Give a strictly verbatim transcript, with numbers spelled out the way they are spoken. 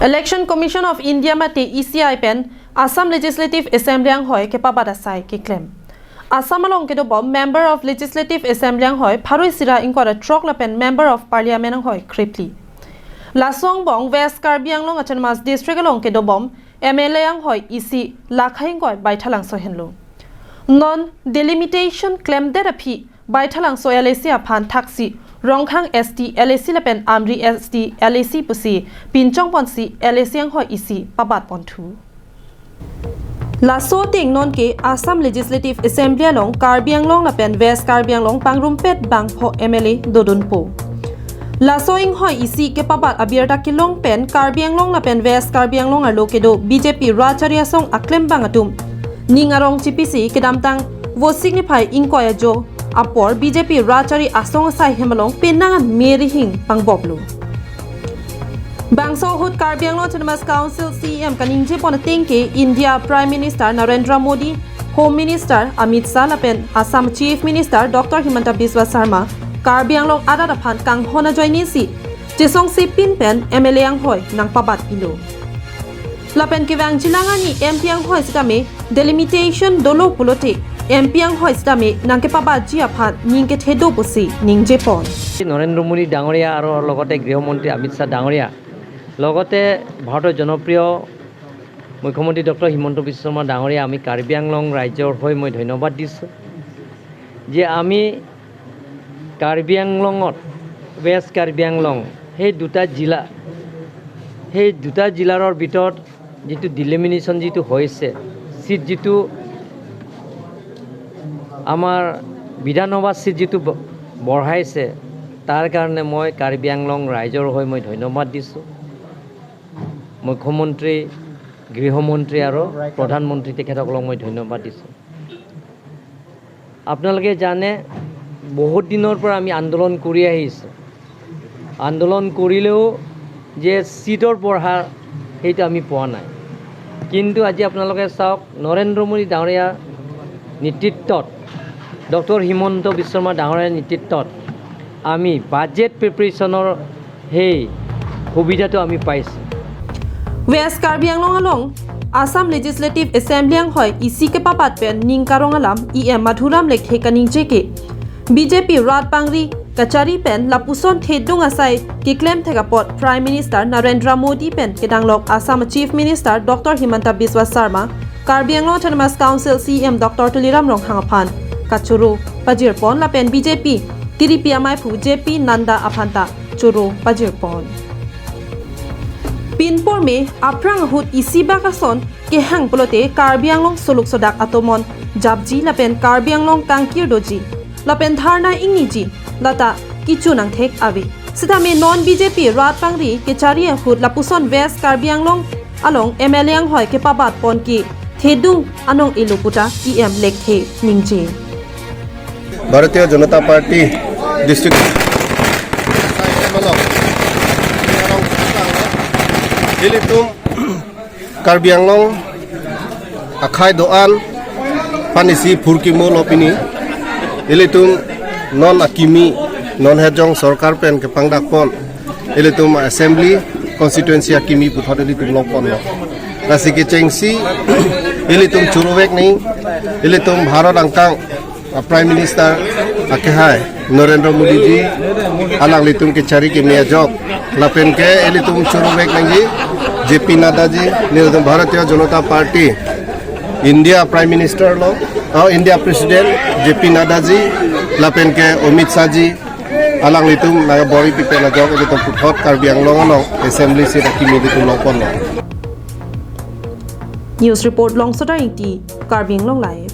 Election Commission of India mate E C I pen Assam Legislative Assembly anghoi kepabat asai keklem. Assam along kedobom Member of Legislative Assembly anghoi pharo isi ra ingkoi ra throk lapen Member of Parliament anghoi krephli. Laso angbong West Karbi Anglong Autonomous District along kedobom M L A anghoi isi Lakha ingkoi Baithalangso henlo. Non delimitation klemdet aphi Baithalangso L A C aphan thaksi Rongkhang S T L A C lapen Amri S T L A C pusi pinchong ponsi L A C anghoi isi pabat ponthu. Laso ateng nonke Assam Legislative Assembly along Karbi Anglong lapen West Karbi Anglong pangrumpet bangpho M L A dodunpo. Laso inghoi isi kepabat abirta kelong pen Karbi Anglong lapen West Karbi Anglong arlo kedo B J P rat achari asong aklembang atum ning arong chipisi kedamtang Vosik niphai ingkoi ajo apor B J P rat achari asong asai hem along penang an merihing pangboplo. Bangso ahut Karbi Anglong Autonomous Council C E M kaningje pon ateng ke India Prime Minister Narendra Modi, Home Minister Amit Shah lapen Assam Chief Minister Doctor Himanta Biswa Sarma Karbi Anglong arat aphan kanghon ajoinesi chesongse pin pen M L A anghoi nangpabat pilo. Lapen kevang jilang ani M P anghoi sitame delimitation dolo pulote M P anghoi sitame nangkepabatji aphan ning kethe do pusi ningje pon. Narendra মোদী ডাঙৰীয়া আৰু লগতে গৃহমন্ত্ৰী অমিত শ্বাহ ডাঙৰীয়া, লগতে ভাৰতৰ জনপ্ৰিয় মুখ্যমন্ত্ৰী ডক্টৰ হিমন্ত বিশ্ব শৰ্মা ডাঙৰীয়া, আমি কাৰ্বি আংলং ৰাইজৰ হৈ মই ধন্যবাদ দিছোঁ যে আমি কাৰ্বি আংলঙত, ৱেষ্ট কাৰ্বি আংলং, সেই দুটা জিলা, সেই দুটা জিলাৰৰ ভিতৰত যিটো ডিলিমিনেশ্যন যিটো হৈছে, চিট যিটো আমাৰ বিধানসভা চিট যিটো ব-, বঢ়াইছে, তাৰ কাৰণে মই কাৰ্বি আংলং ৰাইজৰ হৈ মই ধন্যবাদ দিছোঁ। মুখ্যমন্ত্ৰী, গৃহমন্ত্ৰী আৰু প্ৰধানমন্ত্ৰী তেখেতসকলক মই ধন্যবাদ দিছোঁ। আপোনালোকে জানে, বহুত দিনৰ পৰা আমি আন্দোলন কৰি আহিছোঁ। আন্দোলন কৰিলেও যে চিটৰ বঢ়া, সেইটো আমি পোৱা নাই। কিন্তু আজি আপোনালোকে চাওক, নৰেন্দ্ৰ মোদী ডাঙৰীয়া নেতৃত্বত, ডক্টৰ হিমন্ত বিশ্ব শৰ্মা ডাঙৰীয়া নেতৃত্বত আমি বাজেট প্ৰিপেৰেশ্যনৰ সেই সুবিধাটো আমি পাইছোঁ। West Karbi Anglong along Assam Legislative Assembly anghoi isi kepabat pen ning karong alam E M Madhuram Lekthe kaningje ke B J P rat pangri kachari pen lapuson thedung asai keklem thek apot Prime Minister Narendra Modi pen kedanglok Assam Chief Minister Doctor Himanta Biswa Sarma, Karbi Anglong Autonomous Council C E M Doctor Tuliram Ronghang aphan kachoro pajir pon lapen B J P tiripi amaiphu J P Nadda aphan ta choro pajir pon. Pinpur me aphrang ahut isi bak ason kehang pulote Karbi Anglong soluk sodak atomon japji lapen Karbi Anglong kangkir doji lapen dharna ingniji lata kichu nangthek ave. Sitame non B J P rat pangri kechari ahut lapuson West Karbi Anglong along M L A anghoi kepabat pon ke thedung anong elo puta E M Lekthe ningje. Bharatiya Janata Party district ilitum Karbi Anglong akhai do-an aphan isi phurkimo lo pini. Ilitum non akimi, non hejong sorkar pen kepangdak pon, ilitum assembly constituency akimi puthot ilitum long ponlo. Lasi kechengsi ilitum choro vek nangji, ilitum Bharat angkang a Prime Minister akehai Narendra Modi ji, alanglitum kechari keme ajok, lapen ke ilitum choro vek nangji J P Nadda ji, nelitum Bharatiya Janata Party India Prime Minister lo, oh, India President J P Nadda ji, lapen ke Amit Shah ji, alanglitum nang bor-i pipe ajok ilitum puthot Karbi Anglong along assembly seat akimi ilitum long ponlo. News report Longsodar Ingti, Karbi Anglong Live.